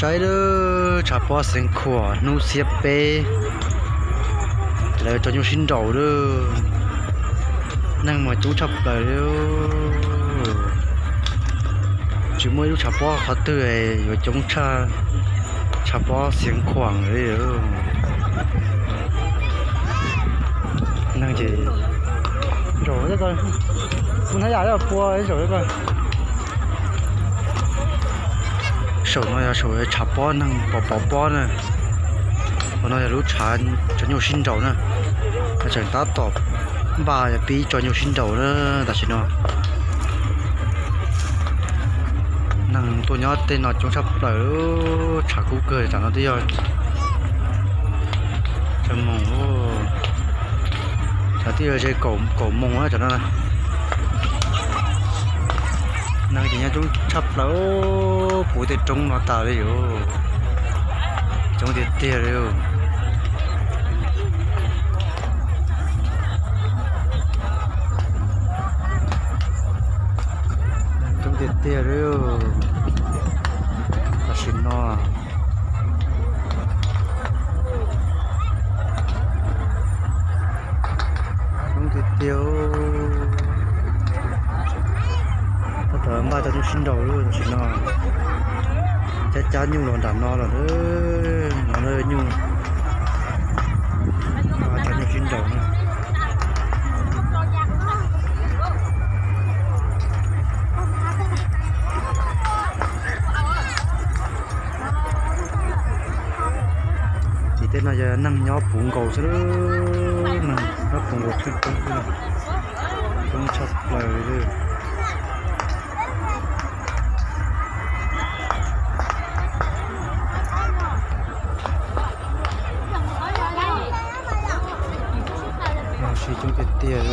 Saib lawm, tshav pob Xeev Khuam hnub xiab peb, lawv tso nyuj sib nraus lawm. Neeg mas coob tshaj plaws li. Tsis muaj ib lub tshav pob qhov twg yuav coob tshaj tshav pob Xeev Khuam li. Neeg ces zaum, kuv hnab yam pua zaum. Saum no yog saum tshav pob neeg pov pov pob na. Hauv no yog lub tshav tso nyuj sib nraus na. Tseem tab tom npaj pib tso nyuj sib nraus na tam sim no. Neeg tuaj nyob tej no coob tshaj plaws, tshav kub kawg. Tam no twb yog tsaus moos, tam twb yog ze kaum moos tam no. Neeg ces nyob coob tshaj plaws, puv tej roob no tas li yus, coob tiag tiag li. Coob tiag tiag li tam sim no. Coob tiag tiag. Tab tom npaj tso nyuj sib nraus lawm tam sim no. Cab cab nyuj los nram no lawm, no nyuj, tso nyuj sib nraus na. Ces tej no yog neeg nyob puv nkaus xwb, neeg nyob puv nkaus coob coob xwb, coob tshaj plaws li. Sib coob tiag tiag.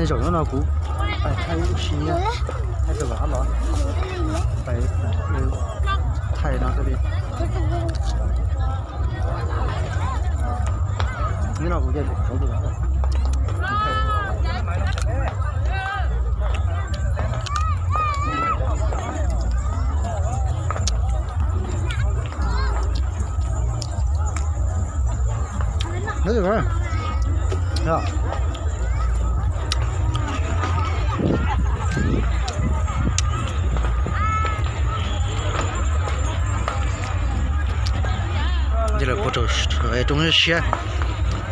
Nej zaum nyob no kuv pais thaij ib lub si, thaij rau vam los, pais thaij no thiaj li. Nyob no kuv cia kuv tsuav tus vam. Ces lawv puag rau roob siab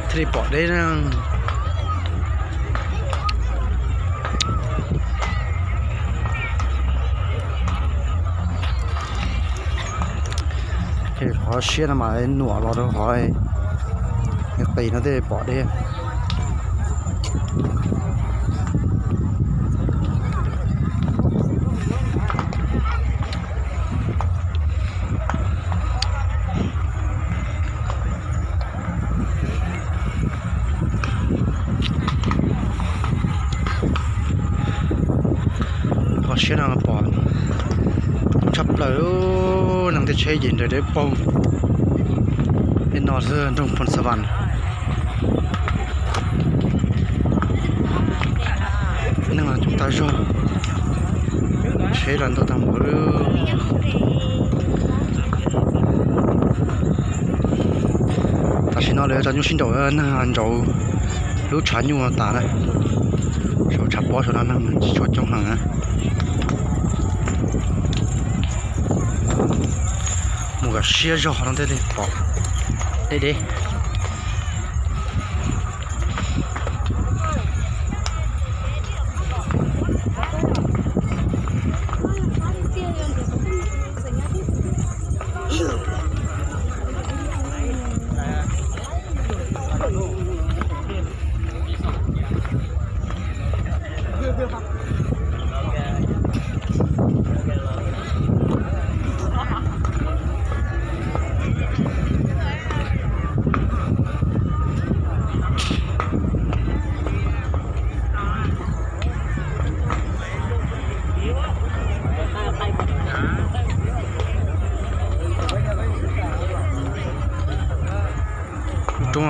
thiaj li pom deb na. Ces qhov siab no mas nuam los rau qhov qis no thiaj pom deb. Qhov siab no pom tshaj plaws, neeg tej tsheb ces nres deb paug. Tej no xwb nroog Phoos Xas Vas. Neeg los coob tag zog, tsheb los ntau tag npaum li. Tam sim no lawv tso nyuj sib nraus, neeg nraus lub tshav nyuj no tas na. Saum tshav pob saum no neeg tsis tshua coob heev na. Mus kom siab zog no thiaj li pom deb deb.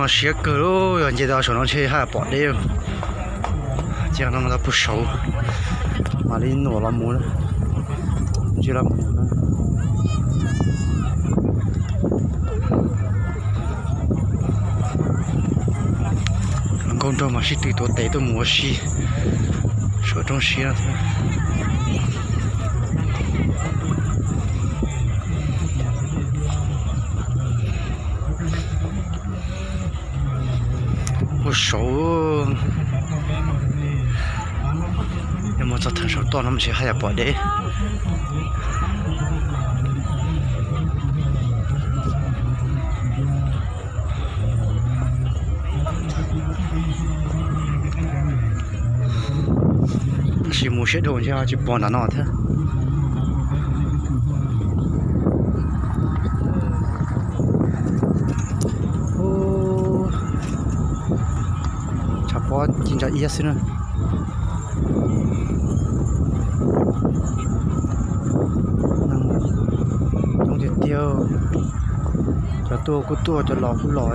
Siab kawg li, yog nce tau saum no ntshe haj pom deb. Ces no tau puag saud, mam li nuam los mus, ntsia los mus. Nkauj nraug mas sib tw tuav tes tuaj mus ua si saum roob siab thiab. Puag saud, yog mus txog thaum saum toj no mas ntshe haj yam pom deb. Tab sis mus siab dhau ntshe ho tsis pom nram no thiab. Tshav pob ci ntsa iab xwb na. Coob tiag tiag, cov tuaj kuj tuaj, cov los kuj los.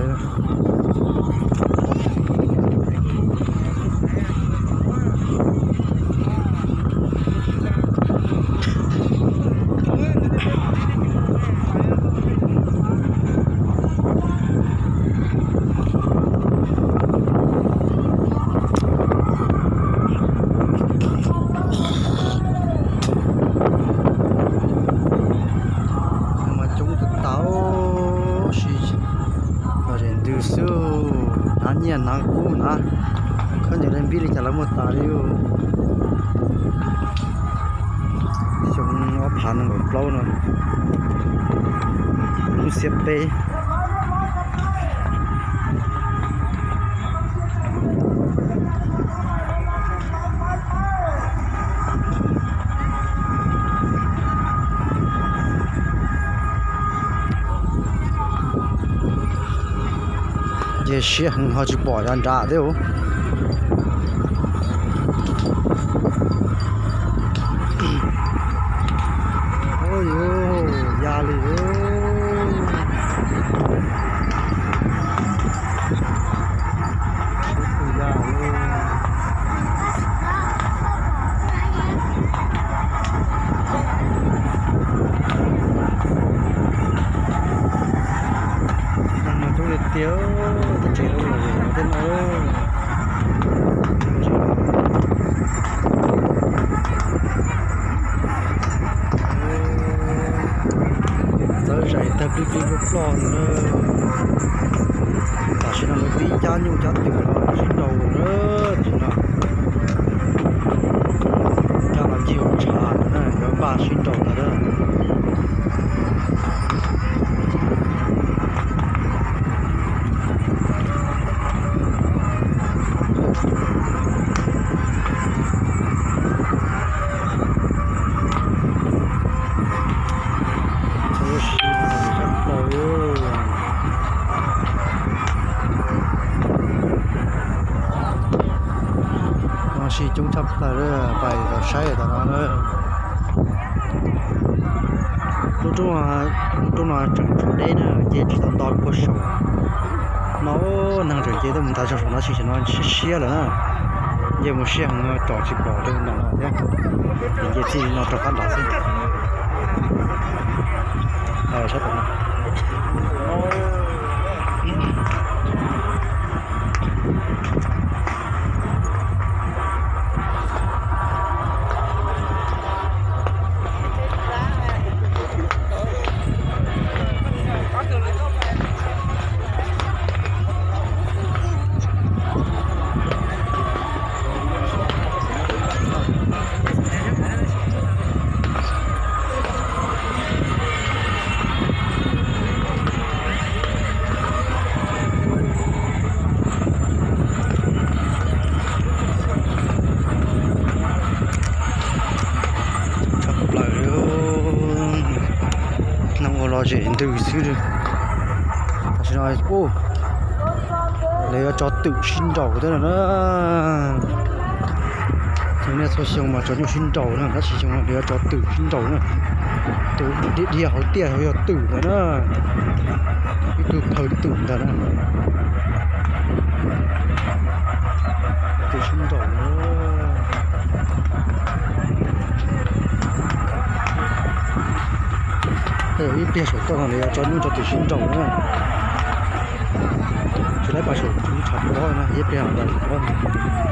Mas coob tas tas, sis zem ntws xwb, hnav nyiaj hnav kub hnav, khaub ncaws li npib li cas lawv muaj tas li. Xyoo ob phav nees nkaum plaub no, lub xiab peb. Ces siab heev ho tsis pom yav nrad thiab. Ya li. Neeg mas coob tiag tiag, teb tsev los tej no. Txawv zais tag plig plig ploj ploj no. Tam sim no lawv pib cab nyuj cab twm los sib nraus na, tam sim no. Cab los ncig hauv tshav na, yuav npaj sib nraus lawm na. No sib coob tshaj plaws, pais tau saib tom no na. Lub roob no tseem tshuav deb na, nce tsis tau nto puag saum no, neeg tseem nce tuaj mus ntav saum no, sis xyoo no siab siab lawm na. Nce mus siab heev, tsom tsis pom rau nram no thiab. Ces nce txij li no rov qab nram xwb. Sab tom no. Tshaj plaws li, neeg ua lom zem ntws xwb li. Tam sim no lawv yuav tso twm sib nraus thiab no na. Xyoo nej txhua xyoo mas tso nyuj sib nraus na, tab sis xyoo no lawv yuav tso twm sib nraus na. Tus dhia dhia hauv tiaj yog twm ntawd na. Ib tug phaw twm ntawd na. Ib pliag saum toj no lawv yuav tso nyuj rau tim sib nraus na. Tsis laib pas saum tshav pob no, ib pliag pas saum pob no.